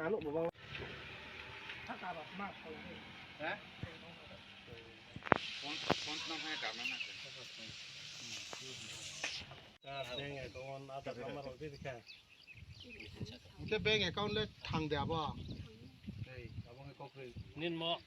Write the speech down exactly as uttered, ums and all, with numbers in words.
Ano bubang. He? Phone, phone nang hai karna na. Bank account, Aadhaar number rok di dikha. Ite bank account le thang de abo. Ei, abo nge kok rei. Nin mo.